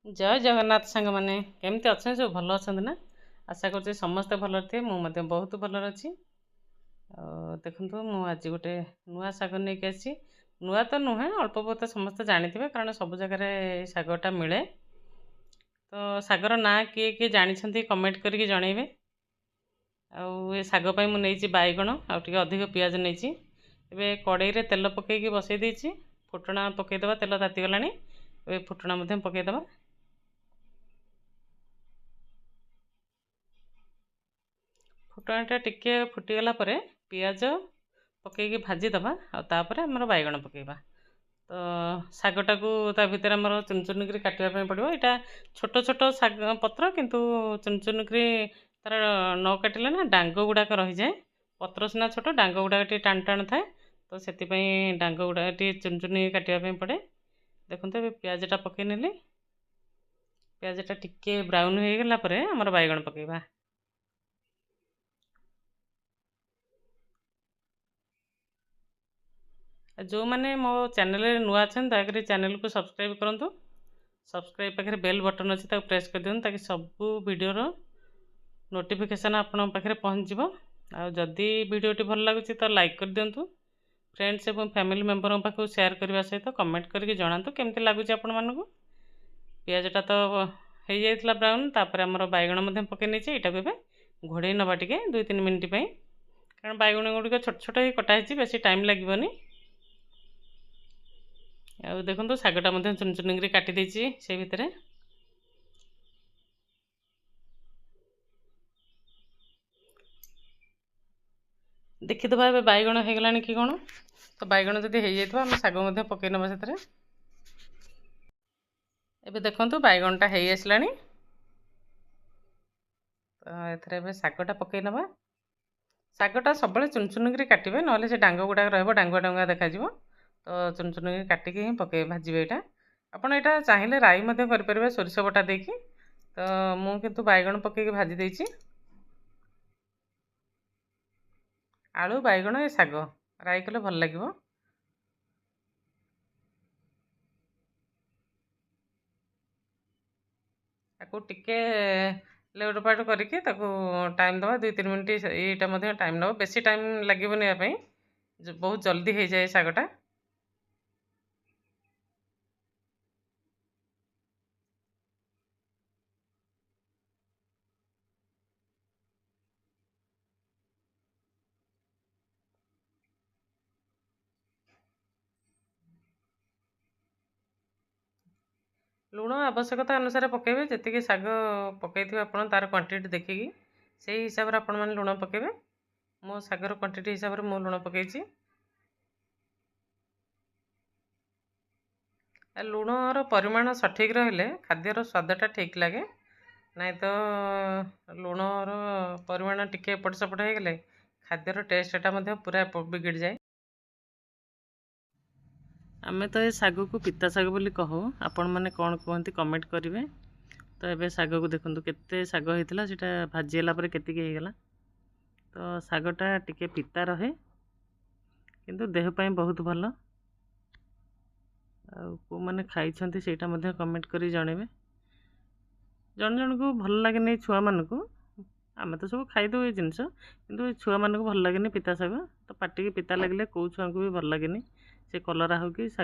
ଜୟ ଜଗନ୍ନାଥ ସାଙ୍ଗମାନେ, କେମିତି ଅଛନ୍ତି? ସବୁ ଭଲ ଅଛନ୍ତି ନା? ଆଶା କରୁଛି ସମସ୍ତେ ଭଲରେ ଥିବେ। ମୁଁ ମଧ୍ୟ ବହୁତ ଭଲରେ ଅଛି। ଆଉ ଦେଖନ୍ତୁ, ମୁଁ ଆଜି ଗୋଟେ ନୂଆ ଶାଗ ନେଇକି ଆସିଛି। ନୂଆ ତ ନୁହେଁ, ଅଳ୍ପ ବହୁତ ସମସ୍ତେ ଜାଣିଥିବେ, କାରଣ ସବୁ ଜାଗାରେ ଏ ଶାଗଟା ମିଳେ। ତ ଶାଗର ନାଁ କିଏ କିଏ ଜାଣିଛନ୍ତି କମେଣ୍ଟ କରିକି ଜଣେଇବେ। ଆଉ ଏ ଶାଗ ପାଇଁ ମୁଁ ନେଇଛି ବାଇଗଣ ଆଉ ଟିକେ ଅଧିକ ପିଆଜ ନେଇଛି। ଏବେ କଡ଼େଇରେ ତେଲ ପକାଇକି ବସେଇ ଦେଇଛି। ଫୁଟଣ ପକାଇଦେବା। ତେଲ ତାତିଗଲାଣି, ଏବେ ଫୁଟଣ ମଧ୍ୟ ପକାଇଦେବା। ଫୁଟଣଟା ଟିକେ ଫୁଟିଗଲା ପରେ ପିଆଜ ପକାଇକି ଭାଜିଦେବା, ଆଉ ତାପରେ ଆମର ବାଇଗଣ ପକାଇବା। ତ ଶାଗଟାକୁ ତା ଭିତରେ ଆମର ଚୁନ ଚୁନ କରି କାଟିବା ପାଇଁ ପଡ଼ିବ। ଏଇଟା ଛୋଟ ଛୋଟ ଶାଗ ପତ୍ର, କିନ୍ତୁ ଚୁନ ଚୁନ କରି ତା'ର ନ କାଟିଲେ ନା ଡାଙ୍ଗ ଗୁଡ଼ାକ ରହିଯାଏ। ପତ୍ର ସିନା ଛୋଟ, ଡାଙ୍ଗ ଗୁଡ଼ାକ ଟିକେ ଟାଣ ଟାଣ ଥାଏ। ତ ସେଥିପାଇଁ ଡାଙ୍ଗ ଗୁଡ଼ାକ ଟିକେ ଚୁନ ଚୁନି କାଟିବା ପାଇଁ ପଡ଼େ। ଦେଖନ୍ତୁ, ଏବେ ପିଆଜଟା ପକାଇ ନେଲି। ପିଆଜଟା ଟିକେ ବ୍ରାଉନ୍ ହେଇଗଲା ପରେ ଆମର ବାଇଗଣ ପକାଇବା। ଯେଉଁମାନେ ମୋ ଚ୍ୟାନେଲରେ ନୂଆ ଅଛନ୍ତି, ଦୟାକରି ଚ୍ୟାନେଲକୁ ସବସ୍କ୍ରାଇବ୍ କରନ୍ତୁ। ସବସ୍କ୍ରାଇବ୍ ପାଖରେ ବେଲ୍ ବଟନ୍ ଅଛି, ତାକୁ ପ୍ରେସ୍ କରିଦିଅନ୍ତୁ, ତାକି ସବୁ ଭିଡ଼ିଓର ନୋଟିଫିକେସନ୍ ଆପଣଙ୍କ ପାଖରେ ପହଞ୍ଚିଯିବ। ଆଉ ଯଦି ଭିଡ଼ିଓଟି ଭଲ ଲାଗୁଛି ତ ଲାଇକ୍ କରିଦିଅନ୍ତୁ। ଫ୍ରେଣ୍ଡସ୍ ଏବଂ ଫ୍ୟାମିଲି ମେମ୍ବରଙ୍କ ପାଖକୁ ସେୟାର କରିବା ସହିତ କମେଣ୍ଟ କରିକି ଜଣାନ୍ତୁ କେମିତି ଲାଗୁଛି ଆପଣମାନଙ୍କୁ। ପିଆଜଟା ତ ହେଇଯାଇଥିଲା ବ୍ରାଉନ୍, ତାପରେ ଆମର ବାଇଗଣ ମଧ୍ୟ ପକାଇ ନେଇଛି। ଏଇଟାକୁ ଏବେ ଘୋଡ଼େଇ ନେବା ଟିକେ 2-3 ମିନିଟ୍ ପାଇଁ, କାରଣ ବାଇଗଣ ଗୁଡ଼ିକ ଛୋଟ ଛୋଟ ହେଇ କଟା ହେଇଛି, ବେଶୀ ଟାଇମ୍ ଲାଗିବନି। ଆଉ ଦେଖନ୍ତୁ, ଶାଗଟା ମଧ୍ୟ ଚୁନ ଚୁନ କରି କାଟି ଦେଇଛି ସେଇ ଭିତରେ। ଦେଖିଦେବା ଏବେ ବାଇଗଣ ହେଇଗଲାଣି କି କ'ଣ। ତ ବାଇଗଣ ଯଦି ହେଇଯାଇଥିବ, ଆମେ ଶାଗ ମଧ୍ୟ ପକାଇ ନେବା ସେଥିରେ। ଏବେ ଦେଖନ୍ତୁ, ବାଇଗଣଟା ହେଇ ଆସିଲାଣି। ତ ଏଥିରେ ଏବେ ଶାଗଟା ପକାଇ ନେବା। ଶାଗଟା ସବୁବେଳେ ଚୁନ ଚୁନ କରି କାଟିବେ, ନହେଲେ ସେ ଡାଙ୍ଗ ଗୁଡ଼ାକ ରହିବ, ଡାଙ୍ଗୁଆ ଡାଙ୍ଗୁଆ ଦେଖାଯିବ। ତ ଚୁନ ଚୁନ କରି କାଟିକି ହିଁ ପକାଇ ଭାଜିବେ ଏଇଟା। ଆପଣ ଏଇଟା ଚାହିଁଲେ ରାଇ ମଧ୍ୟ କରିପାରିବେ ସୋରିଷ ବଟା ଦେଇକି। ତ ମୁଁ କିନ୍ତୁ ବାଇଗଣ ପକାଇକି ଭାଜି ଦେଇଛି। ଆଳୁ, ବାଇଗଣ, ଏ ଶାଗ ରାଇ କଲେ ଭଲ ଲାଗିବ। ତାକୁ ଟିକେ ଲେଉଟ ପାଉଟ କରିକି ତାକୁ ଟାଇମ୍ ଦେବା 2-3 ମିନିଟ୍। ଏଇଟା ମଧ୍ୟ ଟାଇମ୍ ନେବ, ବେଶୀ ଟାଇମ୍ ଲାଗିବନି ଏହା ପାଇଁ, ବହୁତ ଜଲ୍ଦି ହେଇଯାଏ ଶାଗଟା। ଲୁଣ ଆବଶ୍ୟକତା ଅନୁସାରେ ପକାଇବେ। ଯେତିକି ଶାଗ ପକାଇଥିବେ ଆପଣ, ତା'ର କ୍ୱାଣ୍ଟିଟି ଦେଖିକି ସେଇ ହିସାବରେ ଆପଣମାନେ ଲୁଣ ପକାଇବେ। ମୋ ଶାଗର କ୍ୱାଣ୍ଟିଟି ହିସାବରେ ମୁଁ ଲୁଣ ପକାଇଛି। ଲୁଣର ପରିମାଣ ସଠିକ୍ ରହିଲେ ଖାଦ୍ୟର ସ୍ୱାଦଟା ଠିକ୍ ଲାଗେ, ନାଇଁ ତ ଲୁଣର ପରିମାଣ ଟିକେ ଏପଟ ସେପଟ ହେଇଗଲେ ଖାଦ୍ୟର ଟେଷ୍ଟଟା ମଧ୍ୟ ପୁରା ବିଗିଡ଼ିଯାଏ। ଆମେ ତ ଏ ଶାଗକୁ ପିତା ଶାଗ ବୋଲି କହୁ, ଆପଣମାନେ କ'ଣ କୁହନ୍ତି କମେଣ୍ଟ କରିବେ। ତ ଏବେ ଶାଗକୁ ଦେଖନ୍ତୁ, କେତେ ଶାଗ ହେଇଥିଲା, ସେଇଟା ଭାଜି ହେଲା ପରେ କେତିକି ହେଇଗଲା। ତ ଶାଗଟା ଟିକେ ପିତା ରହେ, କିନ୍ତୁ ଦେହ ପାଇଁ ବହୁତ ଭଲ। ଆଉ କେଉଁମାନେ ଖାଇଛନ୍ତି ସେଇଟା ମଧ୍ୟ କମେଣ୍ଟ କରି ଜଣେଇବେ। ଜଣେ ଜଣଙ୍କୁ ଭଲ ଲାଗେନି, ଛୁଆମାନଙ୍କୁ। ଆମେ ତ ସବୁ ଖାଇଦେଉ ଏ ଜିନିଷ, କିନ୍ତୁ ଏ ଛୁଆମାନଙ୍କୁ ଭଲ ଲାଗେନି ପିତା ଶାଗ। ତ ପାଟିକି ପିତା ଲାଗିଲେ କେଉଁ ଛୁଆଙ୍କୁ ବି ଭଲ ଲାଗେନି, ସେ କଲରା ହେଉ କି ଶାଗ।